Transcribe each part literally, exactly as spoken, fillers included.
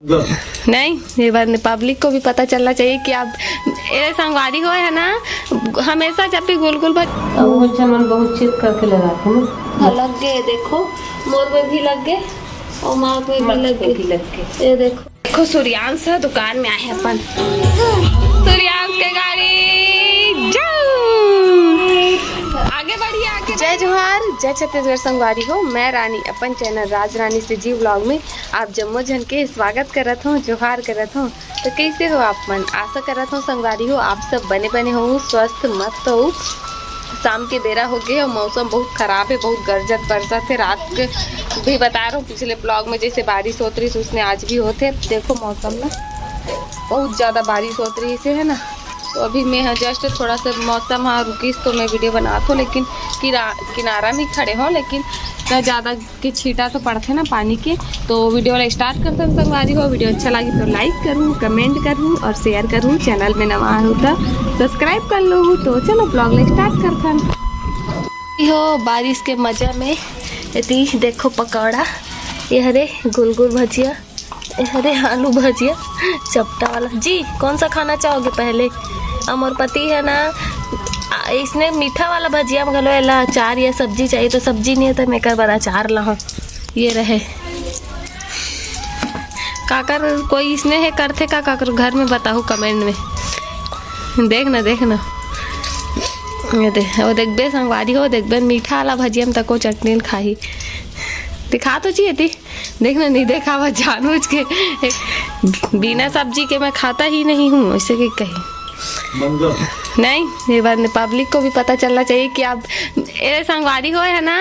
नहीं, ये बात नहीं, पब्लिक को भी पता चलना चाहिए कि आप, ए संगवारी हो है ना, हमेशा जब भी गुलगुल भज- अब वो चमन बहुत चेक करके लगाते हैं ना। हाँ, लग गए, देखो, मोर में भी लग गए और माँ में भी लग गए। ये देखो, देखो, सूर्यांश है दुकान में आए हैं अपन। सूर्यांश के गाड़ी जाओ। आगे बढ़िए, आगे। जय जोहार, जय छत्तीसगढ़ संगवारी हो। मैं रानी अपन चैनल राज रानी से जी व्लॉग में आप जम्मो झन के स्वागत करत हूँ, जोहार करत हूँ। तो कैसे हो आप मन? आशा करत हूँ संगवारी हो, आप सब बने बने हो, स्वस्थ मस्त हो। शाम के बेरा हो गए और मौसम बहुत खराब है, बहुत गरजत बरसत है। रात के भी बता रहा हूँ, पिछले ब्लॉग में जैसे बारिश होत रही, उसने आज भी होते। देखो मौसम ना, बहुत ज़्यादा बारिश होत रही से, है ना। तो अभी मैं यहाँ जस्ट थोड़ा सा मौसम हाँ रुकिस तो मैं वीडियो बनात हूँ, लेकिन किरा-, किनारा में खड़े हो, लेकिन इतना ज़्यादा के छींटा तो पड़थे ना पानी के। तो वीडियो ला स्टार्ट करथन संगवारी हो। वीडियो अच्छा लगी तो लाइक करूँ, कमेंट करूँ और शेयर करूँ। चैनल में नवा हो तो सब्सक्राइब कर लो। तो चलो ब्लॉग ला स्टार्ट करथन। हो बारिश के मजा में एती देखो पकौड़ा, ये हरे गुलगुल भजिया, ये हरे आलू भजिया चपटा वाला। जी, कौन सा खाना चाहोगे पहले? अमरपति है ना, आ, इसने मीठा वाला भजिया में घलो एला अचार या सब्जी चाहिए, तो सब्जी नहीं है तो मैं एकर बर अचार लाहूँ। ये रहे। काकर कोई इसने है करथे का, काकर घर में बताहू कमेंट में। देख ना, देख ना, ये दे, वो देखबे संगवारी हो, देखबे मीठा वाला भजिया में तको चटनी ल खाही। दिखा तो जी एती। देख ना, नहीं देखावा जानबूझ के। बिना सब्जी के मैं खाता ही नहीं हूँ, ऐसे के कही। नहीं, ये बात नहीं, पब्लिक को भी पता चलना चाहिए कि आप, ए संगवारी हो है ना,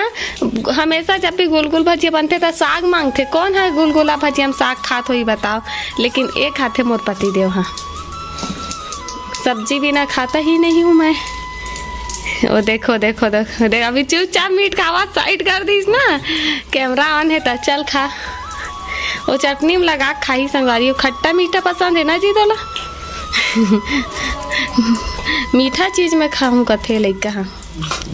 हमेशा जब भी गुलगुल भजिया बनथे त साग मांगथे। कौन है गुलगुला भजिया में साग खात होही बताओ? लेकिन एक हाथे मोर पति देव हाँ, सब्जी बिना खाता ही नहीं हूँ मैं। ओ देखो, देखो, देखो, देख, अभी चुपचाप मीट खावत साइड कर दीस ना, कैमरा ऑन है त चल खा। ओ चटनी में लगा के खाही संगवारी, ओ खट्टा मीठा पसंद है ना जी तोला? मीठा चीज में खाहूँ कथे लइका हाँ।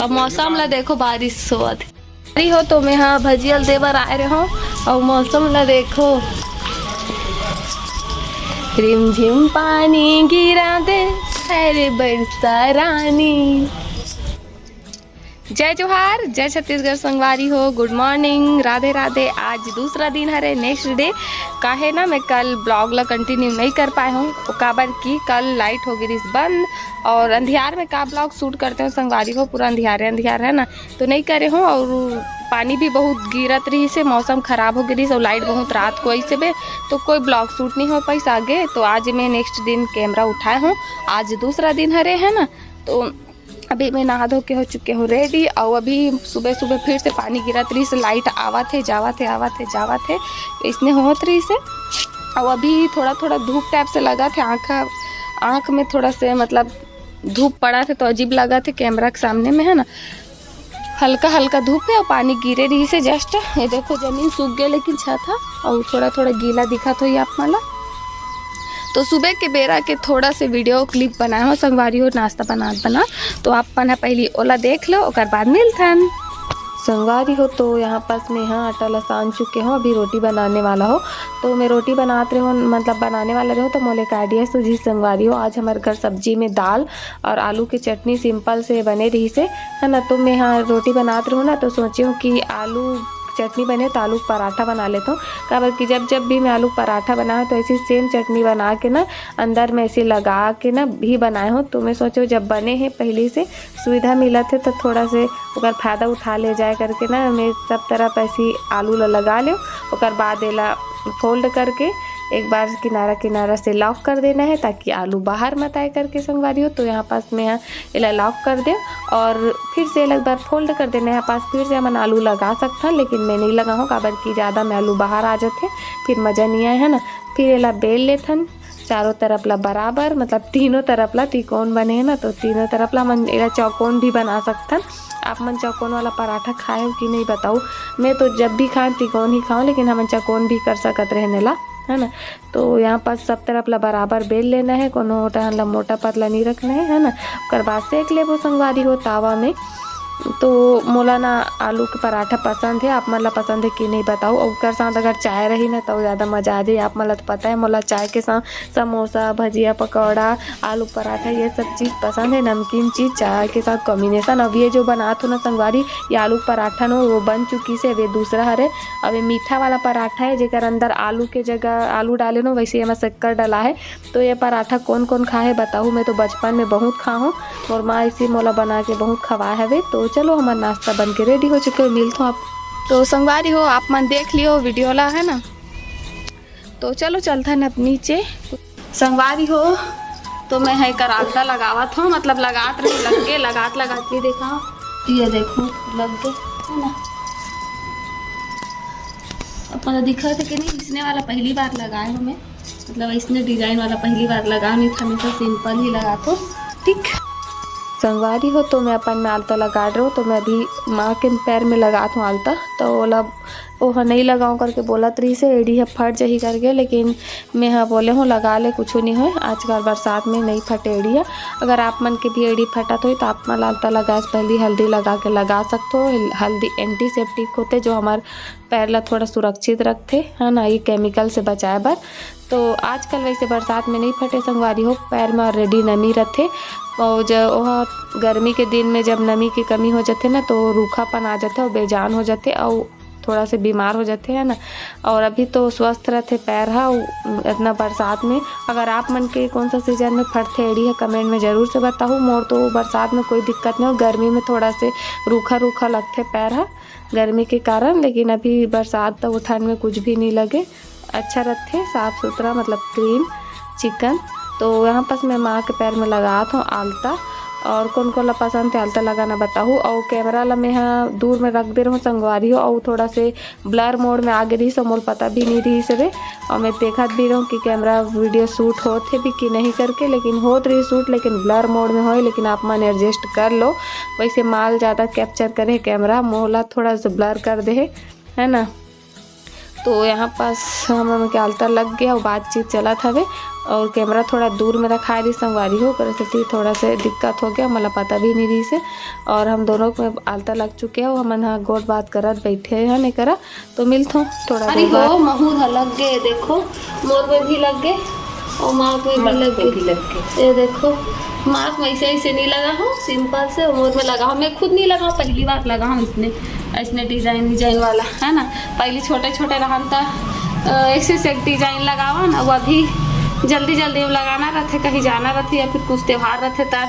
अब मौसम ला देखो, बारिश होवत हे। अरे हो तो मैं हाँ भजिया ल दे बर आए रहे हो, और मौसम ला देखो, रिमझिम पानी गिरा दे, अरे बरसा रानी। जय जोहार, जय छत्तीसगढ़ संगवारी हो, गुड मॉर्निंग, राधे राधे। आज दूसरा दिन हरे, नेक्स्ट डे। काहे ना मैं कल ब्लॉग ला कंटिन्यू नहीं कर पाए हूँ, काबर कि कल लाइट हो गिरिस बंद और अंधियार में का ब्लॉग शूट करते हो संगवारी हो, पूरा अंधियारे अंधियार है ना, तो नहीं करे हो। और पानी भी बहुत गिरत रही से, मौसम खराब हो गिरिस और लाइट बहुत रात को ऐसे बे, तो कोई ब्लॉग शूट नहीं हो पाइस आगे। तो आज मैं नेक्स्ट दिन कैमरा उठाए हूँ, आज दूसरा दिन हरे है ना, तो अभी मैं नहा धो के हो चुके हूँ रेडी। और अभी सुबह सुबह फिर से पानी गिरत रही से, लाइट आवत है, जावत है, आवत है, जावत है, इसने होत रही से। और अभी थोड़ा थोड़ा धूप टाइप से लगा थे, आँख, आँख में थोड़ा से मतलब धूप पड़ा थे तो अजीब लगा थे कैमरा के सामने में, है ना। हल्का हल्का धूप है और पानी गिरे रही से जस्ट। ये देखो जमीन सूख गया, लेकिन छत हा और थोड़ा थोड़ा गीला दिखत होही आप मन ला। तो सुबह के बेरा के थोड़ा से वीडियो क्लिप बनाए हो संगवारी हो, नाश्ता बनात बनात। तो आप मन ह पहली ओला देख लो, ओकर बाद मिलथन। संगवारी हो, तो यहाँ पास मैं हाँ आटा ला सान चुके हो, अभी रोटी बनाने वाला हो। तो मैं रोटी बनात रहे हो, मतलब बनाने वाला रहे हो, तो मोले एक आइडिया सूझी संगवारी हो। आज हमारे घर सब्जी में दाल और आलू के चटनी सिंपल से बने रही से, है ना। तो मैं हाँ रोटी बनात रहूँ ना, तो सोचे हूँ कि आलू चटनी बने तो आलू के पराठा बना लेता हूँ। काबर कि जब जब भी मैं आलू के पराठा बनाए हूँ तो ऐसी सेम चटनी बना के ना, अंदर में ऐसे लगा के ना भी बनाए हूँ। तो मैं सोचे हूँ जब बने हैं पहले से सुविधा मिलत है तो थोड़ा से ओकर फायदा उठा ले जाए करके ना, मैं सब तरफ ऐसी आलू ला लगा लेव। ओकर बाद एला फोल्ड करके एक बार किनारा किनारा से लॉक कर देना है ताकि आलू बाहर मत आए करके संगवारी हो। तो यहाँ पास मैं एला लॉक कर देव और फिर से एला एक बार फोल्ड कर देना है। यहाँ पास फिर से हमन आलू लगा सकथन, लेकिन मैं नहीं लगाहूँ काबर कि ज़्यादा में आलू बाहर आ जाथे, फिर मज़ा नहीं आए, है ना। फिर एला बेल लेथन चारों तरफ ला बराबर, मतलब तीनों तरफ ला, त्रिकोण बने है ना, तो तीनों तरफ ला हमन एला चौकोन भी बना सकथन। आप मन चौकोन वाला पराठा खाए हो कि नहीं बताओ, मैं तो जब भी खाएं त्रिकोण ही खाऊं, लेकिन हमन चौकोन भी कर सकत रहने ला, है ना। तो यहाँ पर सब तरफ ला बराबर बेल लेना है, कोनो ओटहन ला मोटा पतला नहीं रखना है, है ना। ओकर बाद सेक लेबो संगवारी हो तावा में। तो मोला ना आलू के पराठा पसंद हे, आप मन ला पसंद हे कि नहीं बताओ। अउ ओकर साथ अगर चाय रही ना तो ज्यादा मजा आ जाए। आप मन ला तो पता है मोला चाय के साथ समोसा, भजिया, पकौड़ा, आलू पराठा, ये सब चीज पसंद है, नमकीन चीज चाय के साथ combination। अब ये जो बनात हो ना संगवारी, ये आलू पराठा नो वो बन चुकी से, अब ये दूसरा हरे। अब ये मीठा वाला पराठा है जेकर अंदर आलू के जगह आलू डाले नो, वैसे एमा शक्कर डला है। तो ये पराठा कौन कौन खाए हे बताहू, मैं तो बचपन में बहुत खा हूँ, मोर माँ इसे मोला बना के बहुत खवाए हवे। तो चलो, हमार नाश्ता बन के ready हो चुके हो, मिलथो आप। तो संगवारी हो, आप मन देख लियो video ला, है ना। तो चलो चलथन अब नीचे। संगवारी हो, तो मैं है कर आलता लगावत हूँ, मतलब लगात रही, लग के लगात लगात भी देखा, ये देखो लग गए, है ना। अब पता दिखा थे कि नहीं, इसने वाला पहली बार लगाए हो मैं, मतलब इसने design वाला पहली बार लगा नहीं था, हमेशा simple ही लगा तो ठीक। संगवारी हो, तो मैं अपन में आलता लगा रहे हो, तो मैं अभी माँ के पैर में लगात हूँ आलता, तो ओला ओह नहीं लगाऊँ करके बोलत रही से, एड़ी ह फट जही करके, लेकिन मैं ह बोले हूँ लगा ले, कुछ नहीं होय। आजकल बरसात में नहीं फटे एड़ी ह। अगर आप मन के भी एड़ी फटत होई तो आप मन आलता लगाए से पहली हल्दी लगा के लगा सकते हो। हल्दी एंटीसेप्टिक होते, जो हमार पैर ला थोड़ा सुरक्षित रखथे, है ना, ये केमिकल से बचाए बर। तो आजकल वैसे बरसात में नहीं फटे संगवारी हो, पैर में already नमी रथे। और ज-, ओह गर्मी के दिन में जब नमी के कमी हो जाथे ना, तो रूखापन आ जाथे और बेजान हो जाथे और थोड़ा से बीमार हो जाथे, है ना। और अभी तो स्वस्थ रथे पैर हा, उ-, इतना बरसात में। अगर आप मन के कौन सा सीजन में फटथे एड़ी है, कमेंट में जरूर से बताहू। मोर तो बरसात में कोई दिक्कत नहीं हो, गर्मी में थोड़ा से रूखा रूखा लगथे पैर हा गर्मी के कारण, लेकिन अभी बरसात तो ठंड में कुछ भी नहीं लगे, अच्छा रथे, साफ सुथरा, मतलब क्लीन चिकन। तो यहाँ पास मैं माँ के पैर में लगात हूँ आलता। और कौन कौन ला पसंद है आलता लगाना बताहू। और कैमरा ला मैं हा दूर में रख दे रहूँ संगवारी हो, और थोड़ा से ब्लर मोड में आगे रही, सो मोर पता भी नहीं रही से रे। और मैं देखत भी रहूँ कि कैमरा वीडियो शूट होत है भी कि नहीं करके, लेकिन होत रही शूट, लेकिन ब्लर मोड में होए, लेकिन आप मन एडजस्ट कर लो। वैसे माल ज़्यादा कैप्चर करे कैमरा, मोला थोड़ा सा ब्लर कर दे है, है ना। तो यहाँ पास हमन के आलता लग गया, वो बातचीत चलत हवे और कैमरा थोड़ा दूर में रखाए रही संगवारी हो, ओकर सेती थोड़ा से दिक्कत हो गया, मोला पता भी नहीं रही से। और हम दोनों में आलता लग चुके हो, हमन हा गोठ बात करत बैठे हैं एकरा। तो मिलथों थोड़ा अरे देर बाद। हो, महूर ह लग गए, देखो मोर में भी लग गए और माँ में भी माँ लग में गए। भी लग गए। ये देखो, माँ में ऐसे ऐसे नहीं लगा हूँ, सिंपल से मोर में लगा हूँ। मैं खुद नहीं लगा हूँ, पहली बार लगा हूँ इसने, इसने डिजाइन डिजाइन वाला, है ना। पहले छोटे छोटे रहन त, अ, ऐसे से एक डिजाइन लगावा ना, वो अभी जल्दी जल्दी में लगाना रहते, कहीं जाना रहते या फिर कुछ त्योहार रहते त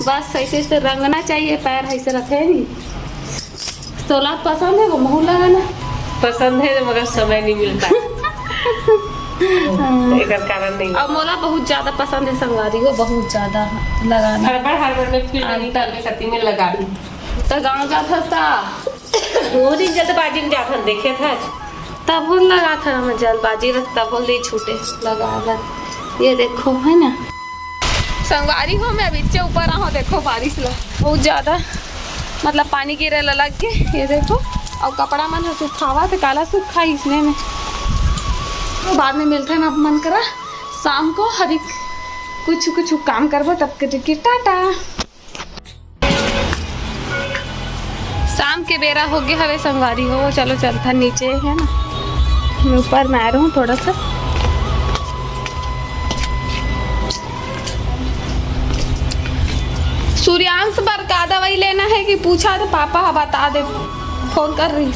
बस ऐसे ऐसे रंगना चाहिए पैर, ऐसे रहते हैं नहीं। तोला पसंद है वो महू लगाना? पसंद है, मगर समय नहीं मिलता। हाँ। एकर कारण नहीं। अब मोला बहुत ज्यादा पसंद है संगवारी हो, बहुत ज्यादा लगाना। हड़बड़ हड़बड़ में फील्ड आलता। निकाल के कति में लगा दी। तो गाँव जात हस ता? वो दिन जल्दबाजी में जात हन, देखे था। तब वो लगा था ना, मैं जल्दबाजी रख, तब वो ले छूटे लगा रख। ये देखो, है ना संगवारी हो, मैं अभी ऊपर आऊँ, देखो बारिश ला बहुत ज्यादा, मतलब पानी गिरे ला लग के। ये देखो, और कपड़ा मन ह सुखावा थे, काला सुखा इसने में। तो बाद में मिलते हैं आप मन करा शाम को, अभी कुछ कुछ काम करबो, तब के लिए टाटा। शाम के बेरा हो गया हवे संगवारी हो, चलो चलता नीचे, है ना। मैं ऊपर में आ रहा हूँ थोड़ा सा। सूर्यांश बर का दवाई लेना है कि पूछा तो पापा हा बता दे, फोन कर रही।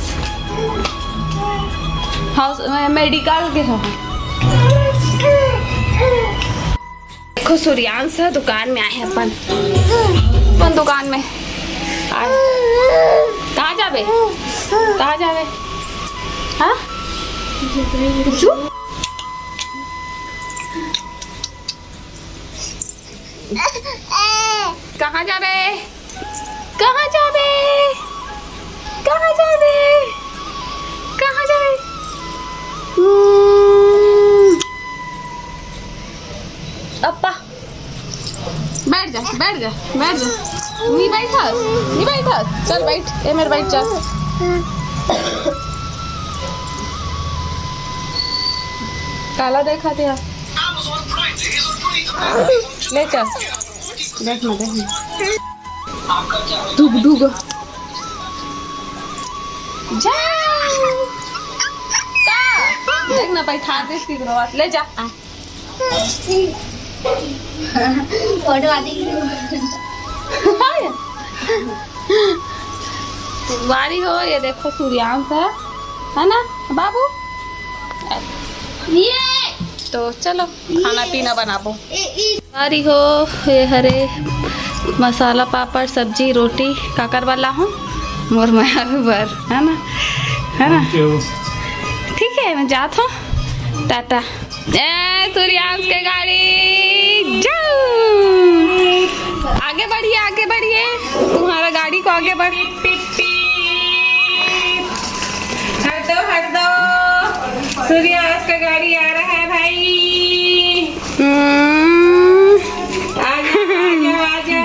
हाँ, मेडिकल के हो। देखो सूर्यांश ह दुकान में आए हैं अपन, अपन दुकान में आए। कहाँ जाबे? कहाँ जाबे? हाँ? चुप। कहाँ जाबे? कहाँ जाबे? कहाँ जाबे? कहाँ जाबे? हम्म। अप्पा, बैठ जा, बैठ जा, बैठ जा। नहीं बैठा, नहीं बैठा। चल बैठ, ए मेरे बैठ, चल। काला देखा थे आप। ले चल, देख ना, देख ना। दुग दुग। जा। का? देख ना, बैठा दे, ठीक रहो, ले जा। फोटो आती। बारी हो, ये देखो सूर्यांश है, है ना बाबू? ये तो चलो, खाना पीना बनाबो। बारी हो, ये हरे मसाला पापड़, सब्जी, रोटी, काकर वाला हूँ मोर मया बर, है ना, है ना? ठीक है, मैं जात हूँ, टाटा। ए, सूर्यांश के गाड़ी, जाओ। आगे बढ़िए, आगे बढ़िए, तुम्हारा गाड़ी को आगे बढ़। हट दो, हट दो, सूर्यांश का गाड़ी आ रहा है भाई। हम्म। आजा, आजा, आजा।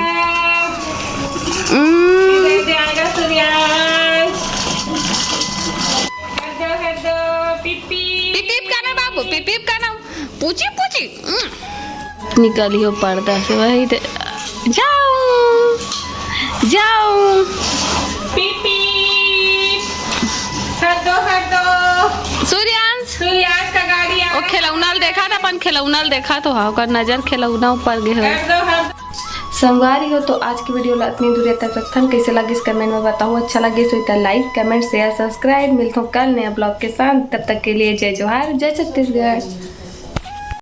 हम्म। इधर से आजा सूर्यांश। हट दो, हट दो, पिप पिप। पिप पिप का ना बाबू, पिप पिप का ना। पूछी पूछी। हम्म। निकली हो पर्दा से, वही दे। जाओ, जाओ। पिप पिप। हट दो, हट दो। सूर्यांश। सूर्यांश का गाड़ी आ वो रहा है। खिलौना ल देखा था, अपन खिलौना ल देखा तो हा, ओकर नजर खिलौना ऊपर गे हो। हट दो, हट दो। संगवारी हो, तो आज की वीडियो ला इतनी दूर तक रखथन। कैसे लगिस कमेंट में बताओ, अच्छा लगिस हो तो लाइक, कमेंट, शेयर, सब्सक्राइब। मिलथों कल नया ब्लॉग के साथ, तब तक के लिए जय जोहार, जय छत्तीसगढ़।